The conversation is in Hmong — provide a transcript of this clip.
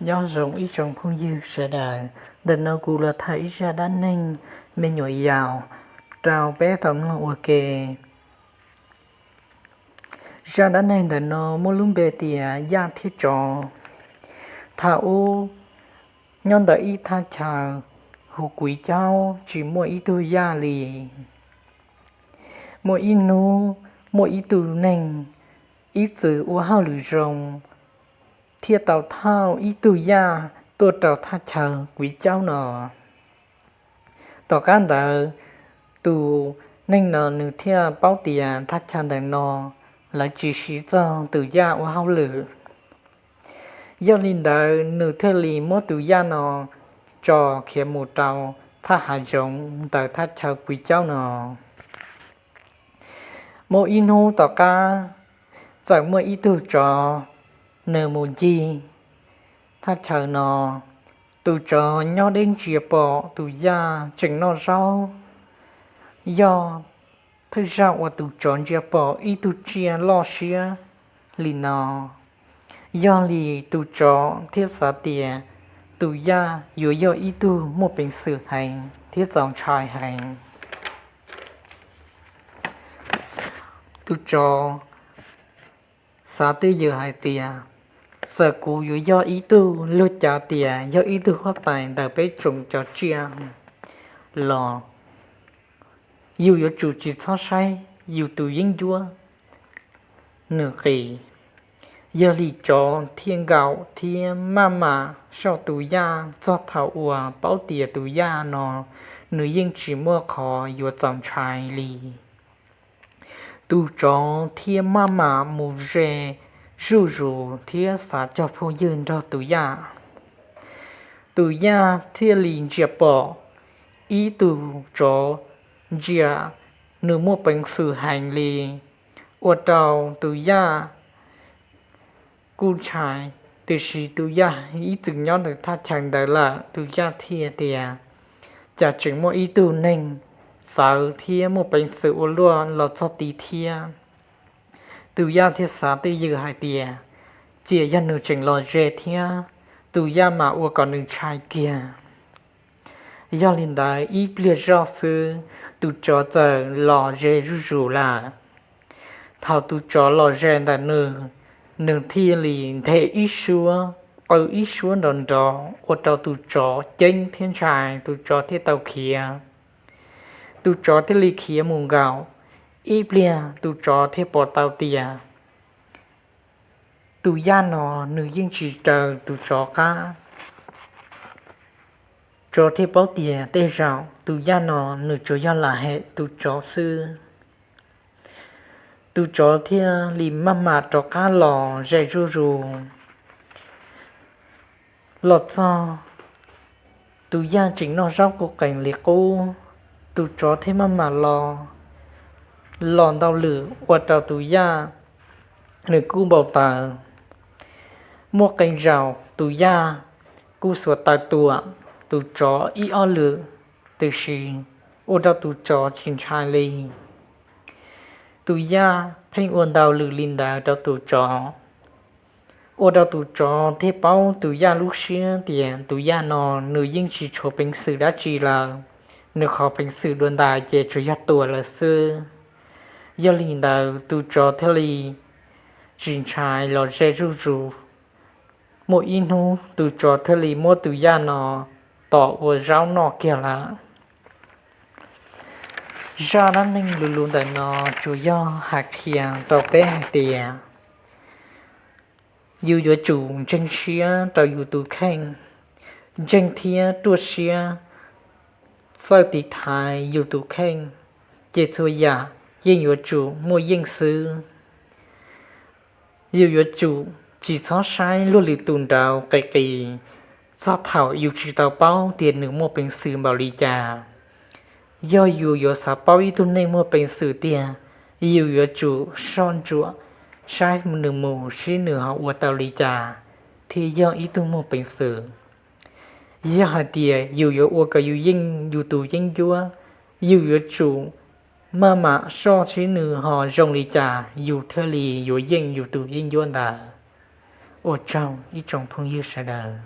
Nyob zoo ib tsoom phooj ywg sawv daws, ntawm no kuv los tham ib zaj dab neeg me nyuam yaus rau peb tau mloog ua ke. Zaj dab neeg ntawm no muaj lub npe tias Yaj thiab Tsov. Thaum ub, nyob ntawm ib thaj chaw hu Kuiv Caub tsis muaj ib tug yaj li. Muaj ib hnub, muaj ib tug neeg ib txwm ua hauj lwm zoo, thiaj tau thauj ib tug yaj tuaj rau thaj chaw Kuiv Caub no. Tom qab ntawd, tus neeg no nws thiaj paub tias thaj chaw ntawm no lawv tsis siv txog tus yaj ua hauj lwm. Yog li ntawd, nws thiaj li muab tus yaj no tso khiav mus rau thaj hav zoov ntawm thaj chaw Kuiv Caub no. Muaj ib hnub tom qab, txawm muaj ib tug tsov, nws mus ncig thaj chaw no. Tus tsov nyob deb ntsia pom tus yaj tseem noj zaub. Yog thawj zaug uas tus tsov ntsia pom ib tug tsiaj loj siab li no, yog li tus tsov thiaj xav tias tus yaj yuav yog ib tug muaj peev xwm heev thiab txaus ntshai heev. Tus tsov xav twj ywm hais tias, txawm kuv yuav yog ib tug luag cav tias yog ib tug huab tais ntawm peb tsoom cov tsiaj los, yus yuav tsum tsis txhob saib yus tus yeeb ncuab nws qis. Yog li tsov thiaj nkaum thiab maj mam soj tus yaj txog thaum uas paub tias tus yaj no nws yeej tsis muaj qhov yuav txaus ntshai li. Tus tsov thiaj maj mam mus ze zuj zus thiab xav cog phooj ywg nrog tus yaj. Tus yaj thiaj li ntsia pom ib tug tsov ntsia, nws muaj peev xwm heev li, ua rau tus yaj kuj ntshai. Tiam sis tus yaj ib txwm nyob ntawm thaj chaw ntawd lawm, tus yaj thiaj tias, cas tseem muaj ib tug neeg txawv thiab muaj peev xwm ua luaj los txog tid thiab. Tus yaj thiaj xav twj ywm hais tias, cia yog nws tseem los ze thiab, tus yaj mam ua kom nws ntshai kiag. Yog li ntawd, ib pliag zoj xwb, tus tsov txawm los ze zuj zus lawm. Thaum tus tsov los ze ntawm nws, nws thiaj li nthe ib suab, qw ib suab nrov nrov ua rau tus tsov ceeb thiab ntshai, tus tsov thiaj tau khiav. Tus tsov thiaj li khiav mus nkaum, ib pliag tus tsov thiaj pom tau tias tus yaj no nws yeej tsis raws tus tsov qab. Tsov thiaj paub tias tej zaum tus yaj no nws tsuas yog lam hem tus tsov xwb. Tus tsov thiaj li maj mam rov qab los ze zuj zus. Los txog, tus yaj tseem noj zaub quj qees li qub. Tus tsov thiaj maj mam los, los ntau lwm ua rau tus yaj nws kuj npau taws. Muaj qee zaus tus yaj kuj xuas taws tuam tus tsov ib ob lwm, tiam sis ua rau tus tsov tsis ntshai li. Tus yaj pheej ua ntau lwm li ntawd rau tus tsov, ua rau tus tsov thiaj paub tus yaj lub siab tias tus yaj no nws yeej tsis tshuav peev xwm dab tsi lawm, nws qhov peev xwm dua ntais ces tsuas yog tuam lawm xwb. Yog li ntawd tus tsov thiaj li tsis ntshai los ze zuj zus. Muaj ib hnub tus tsov thiaj li muab tus yaj no tom ua zaub noj kiag lawm. Zaj dab neeg lu lus ntawm no tsuas yog hais qhia rau peb hais tias yus yuav tsum ntseeg siab rau yus tus kheej, ntseeg thiab ruaj siab txawj tiv thaiv yus tus kheej, ces txhua yam yeej yuav tsum muaj yeej xwb. Yus yuav tsum tsis txhob saib luag lwm tus nraud qis qis txog thaum yus tsis tau paub tias nws muaj peev xwm npaum li cas. Yog yus yuav xav paub ib tug neeg muaj peev xwm tiag, yus yuav tsum soj ntsuam saib nws mus seb nws ho ua tau li cas thiaj yog ib tug muaj peev xwm. Yog hais tias yus yuav ua kom yus yeej yus tus yeeb ncuab, yus yuav tsum maj mam soj seb nws ho zoo li cas yus thiaj li yuav yeej yus tus yeeb ncuab ntawd. Ua tsaug ib tsoom phooj ywg sawv daws.